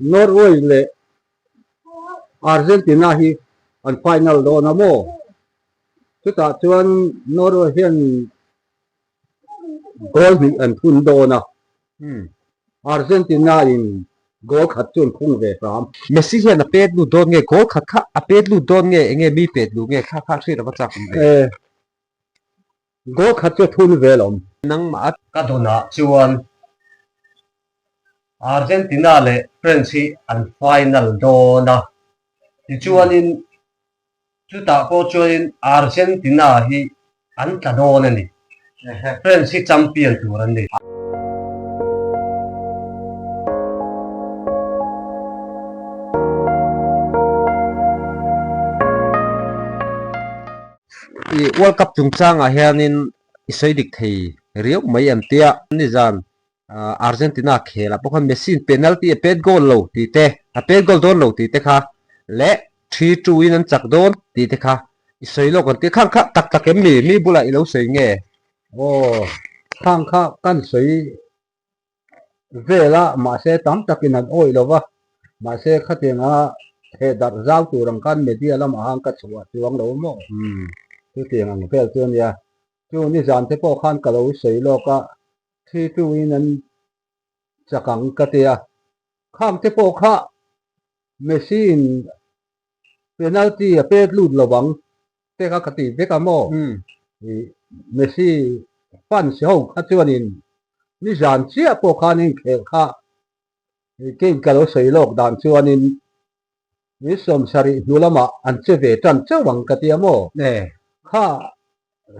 Norway leh Argentina hi an final dawn a maw? Chutah chuan Norway hian goal hnih an thun dawn a, Argentina in goal khat chu an khung ve hram. Messi hian a pet lut dawn nge goal khat kha a pet lut dawn nge enge mi pet lut nge kha kha hriat a va chak awm ve. Goal khat chu a thun vel awm. Nangmah a ka dawnah chuan Argentina leh France hi an final dawn a, tichuanin chutah pawh chuanin Argentina hi an tla dawn a ni. France hi champion tur an ni. I World Cup chungchangah hianin i sawi dik thei riau mai an tia. Nizan Argentina khelah pawh khan Messi in penalty a pet goal lo tih te, a pet goal dawn lo tih te kha leh 3-2 in an chak dawn tih te kha i sawi lawk an tia. Khang kha tak tak em mi? Mi bulah i lo sawi nge? Aw, khang kha kan sawi vel a, mahse tam takin an awih lo va, mahse khatianga heh darh zau tur ang khan media lamah khan ka chhuah chuang lo maw? Chutiang ang vel chu a nia. Chu nizan te pawh khan ka lo sawi lawk a, 3-2 in an chak ang ka ti a, khang te pawh kha Messi in penalty a pet lut lo ang te kha ka ti vek a maw? Messi fans ho kha chuanin nizan chiah pawh khan inkhelh kha kei ka lo sawi lawk dan chuanin ni 70 hnu lamah an che ve tan chauh ang ka ti a maw? Kha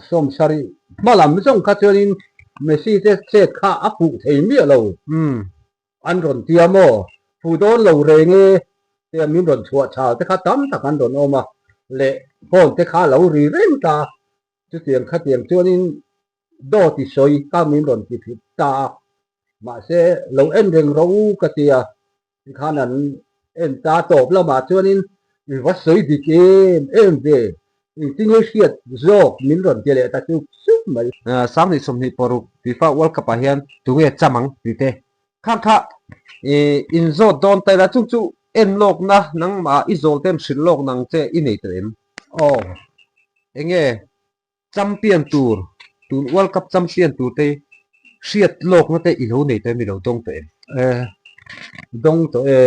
70 hma lam zawng kha chuanin Messi te chet kha a fuh thei miah lo. An rawn ti a maw? Fu dawn lo reng e tia min rawn chhuah chhal te kha tam tak an rawn awm a, leh phone te kha a lo ri reng ta. Chutiang khatiang chuanin dawt i sawi kha min rawn ti thut ta a, mahse lo en reng rawh u ka ti a, tikhan an en ta tawp lamah chuanin i va sawi dik em em ve, engtinge hriat zawk min rawn ti leh ta sup sup mai. 2026 FIFA World Cup ah hian tunge cham ang tih te Kha kha i inzawt dawn ta ila chung chu en lawkna nangmah i zawl te hrilh lawk nang che i nei tawh em? Aw enge champion tur tun World Cup champion tur te hriat lawkna te i lo nei tawh em i lo dawng tawh em? E dawng tawh e.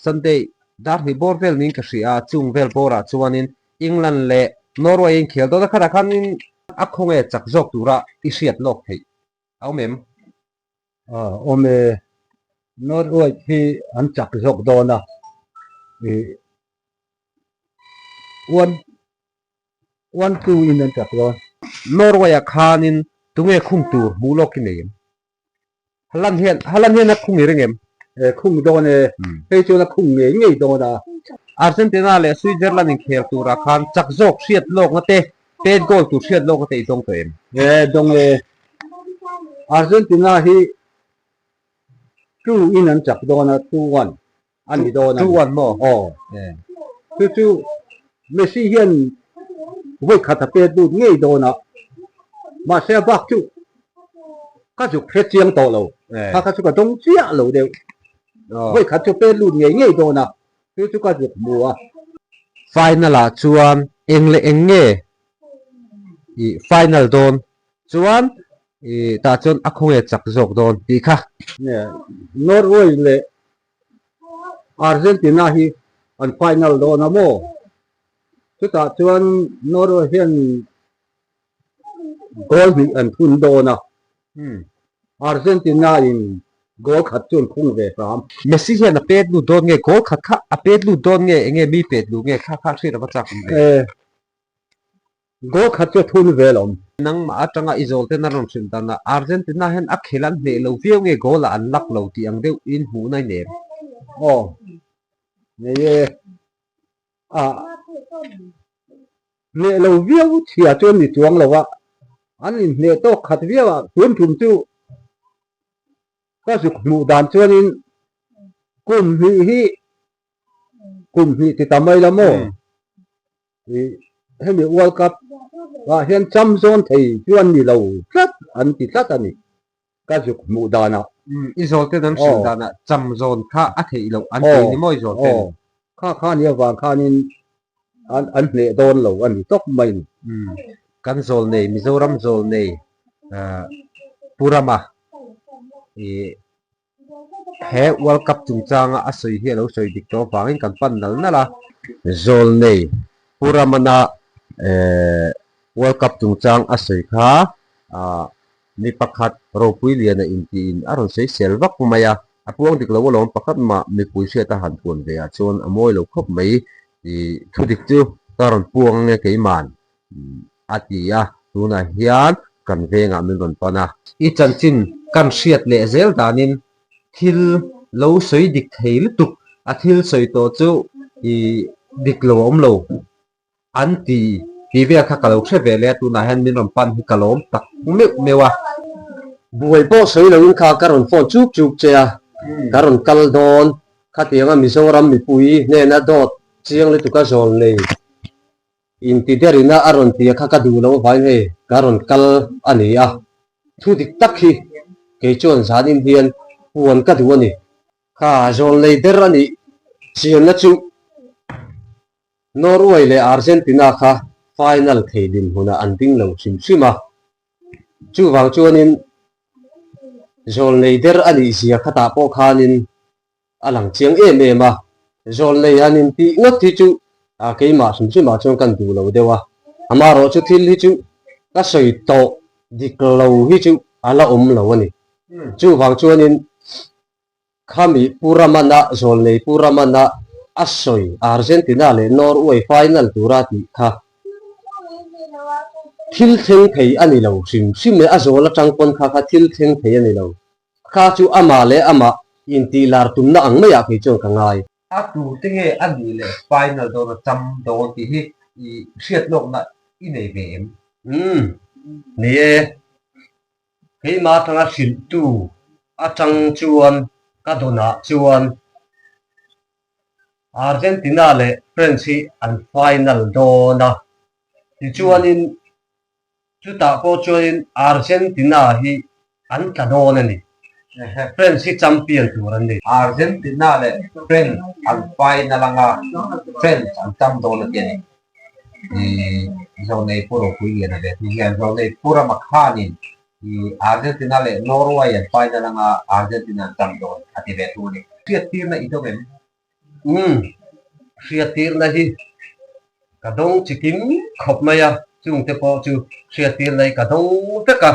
Sunday dar hnih bawr vel niin ka hria a, chung vel bawrah chuanin England leh Norway a inkhel dawn a, khatah khanin a khawnge chak zawk tura i hriat lawk theih a awm em? Awm e, Norway hi an chak zawk dawn a, ih one one two in an chak dawn. Norway ah khanin tunge khung tur hmuh lawk i nei em? Haaland hian Haaland hian a khung i ring em? E khung dawn e, hei chuan a khung ngei ngei dawn a. Argentina leh Switzerland inkhel turah khan chak zawk hriat lawkna te Pet goal tur hriat lawk a tei dawng tawh em? E dawng e. Argentina hi 2 in an chak dawn a, 2-1 a ni dawn a ni. 2-1 maw? Aw. Chu chu Messi hian vawi khat a pet lut ngei dawn a, mahse a bak chu ka zuk hre chiang tawh lo. Kha kha chu ka dawng chiah lo deuh. Vawi khat chu pet lut ngei ngei dawn a, Chu chu ka zuk hmu a. Final ah chuan eng leh eng nge i final dawn chuan i tah chuan a khawnge chak zawk dawn tih kha. Norway leh Argentina hi an final dawn a maw? Chutah chuan Norway hian Goal hnih an thun dawn a, Argentina in goal khat chu an khung ve hram. Messi hian a pet lut dawn nge goal khat kha a pet lut dawn nge enge mi pet lut nge kha kha hriat a va chak awm ve. E, goal khat chu a thun vel awm. Nangmah atanga i zawl ten a rawn hrilh dan a, Argentina hian a khel an hneh lo viau nge goal ah an lak lo tih ang deuh in hmuh na i nem. Aw, nei e, a. Hneh lo viau chhia chu an ni chuang lo a, an inhneh tawk khat viau a, tun tum chu ka zuk hmuh dan chuanin kum hnih hi kum hnih ti ta mai la maw ih hemi World Cup ah hian cham zawn thei chu an ni lo tlat an ti tlat a ni. Ka zuk hmuh danah. Umm, i zawl ten an hrilh danah cham zawn kha a theih loh an ti ni maw i zawl ten? Aw, kha kha nia vang khanin an an hneh dawn lo a ni tawp mai ni. Umm, kan zawl nei, Mizoram zawl nei Pu Rama i he World Cup chungchanga a sawi hi a lo sawi dik tawh avangin kan pan nal nal a. Zawl nei Pu Ramana World Cup chungchang a sawi kha Mi pakhat ropui liana intiin a rawn sawi sel vak mai a, a puang dik lo alawm pakhat mah mipui hriat a han puan ve ah chuan a mawi lo khawp mai tih thu dik chu ka rawn puang ange keiman a ti a, tunah hian kan vengah min rawn pan a. I chanchin kan hriat leh zel danin thil lo sawi dik thei lutuk a thil sawi tawh chu i dik lo a awm lo. An ti ti vel kha ka lo hre ve leh a, tunah hian min rawn pan hi ka lawm tak meuh meuh a. Buai pawh sawi loin kha ka rawn phone chuk chuk che a, ka rawn kal dawn. Khatianga Mizoram mipui hnena dawt chiang lutuka zawl nei inti derina a rawn tia kha ka duh loh avangin hei ka rawn kal a ni a. Thu dik tak hi kei chuan zanin hian puan ka duh a ni. Kha zawl nei ber a nih chianna chu. Norway leh Argentina kha final thei dinhmunah an ding lo hrim hrim a, chuvang chuanin zawlnei der a nih zia khatah pawh khanin a lang chiang em em a, zawlnei han intih ngawt hi chu keimah hrim hrimah chuan kan duh lo deuh a, amaherawhchu thil hi chu ka sawi tawh dik lo hi chu a la awm lo a ni. Chuvang chuanin Khami Pu Ramana zawlnei Pu Ramana a sawi Argentina leh Norway final tura tih kha thil thleng thei a ni lo hrim hrim e, a zawl atang pawn kha kha thil thleng thei a ni lo. Kha chu amah leh amah intih lar tumna ang maiah kei chuan ka ngai. A tu te nge a nih leh final dawn a cham dawn tih hi i hriat lawkna i nei ve em? Umm, ni e. Keimah atanga hrilhtu atang chuan ka dawnah chuan Argentina leh France hi an final dawn a, tichuanin chutah pawh chuanin Argentina hi an tla dawn a ni. France hi champion tur an ni. Argentina leh France an final anga France an cham dawn a ti a ni. Zonei Pu Ropui Liana ve tih hian Zonei Pu Rama Khanin Argentina leh Norway an final anga Argentina an cham dawn a ti ve thung a ni. Hriattirna i dawng em? Umm, hriattirna hi ka dawng chikim khawp mai a, chungte pawh chu hriattirna hi ka dawng vek a.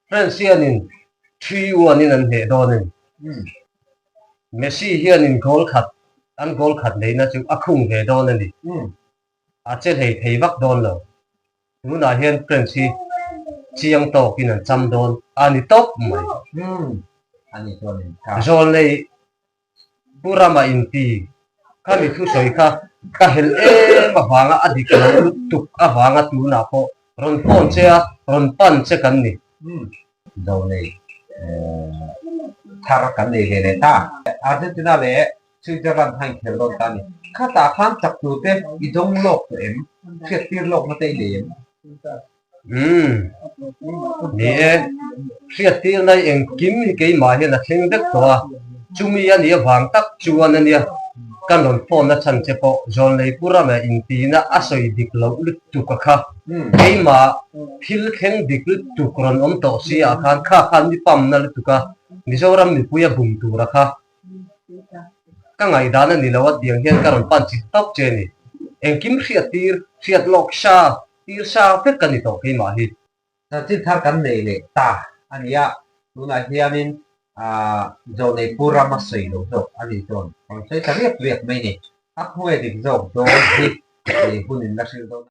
France hianin 3-1 in an hneh dawn a ni. Messi hianin goal khat an goal khat neihna chu a khung ve dawn a ni. A che hlei thei vak dawn lo. Tunah hian France hi chiang tawkin an cham dawn a ni tawp mai. Zawlnei Pu Rama inti kha mi thusawi kha ka helh em avanga a dik lo lutuk avanga tunah pawh rawn phone che a, rawn pan che kan ni. Zo nei thar kan nei ve leh ta. Argentina leh Switzerland kha inkhel dawn ta a ni. Khatah khan chak turte i dawng lawk tawh em? Hriattir lawkna te i nei em? Umm, ni e, hriattirna hi engkim hi keimah hian a thleng vek tawh a, chumi a nih avang tak chuan a nia, ka rawn phone na chhan che pawh Zawlnei Pu Rama intina a sawi dik loh lutuk a kha, keimah thil thleng dik lutuk rawn awm tawh si ah khan kha khan mi pamna lutuk a, Mizoram mipui a bum tur a kha. Ka ngaihdan a ni lo a tiang hian ka rawn pan chik tawp che a ni. Engkim hriattir, hriat lawk sha, tir sha vek ka ni tawh keimah hi. Chanchin thar kan nei leh ta a ni a, tunah hianin Zawlnei Pu Rama sawi lo zawk a ni chuan rawn sawi ta riak riak mai ni. A khawnge dik zawk dawn hi hunin la hrilh dawn a.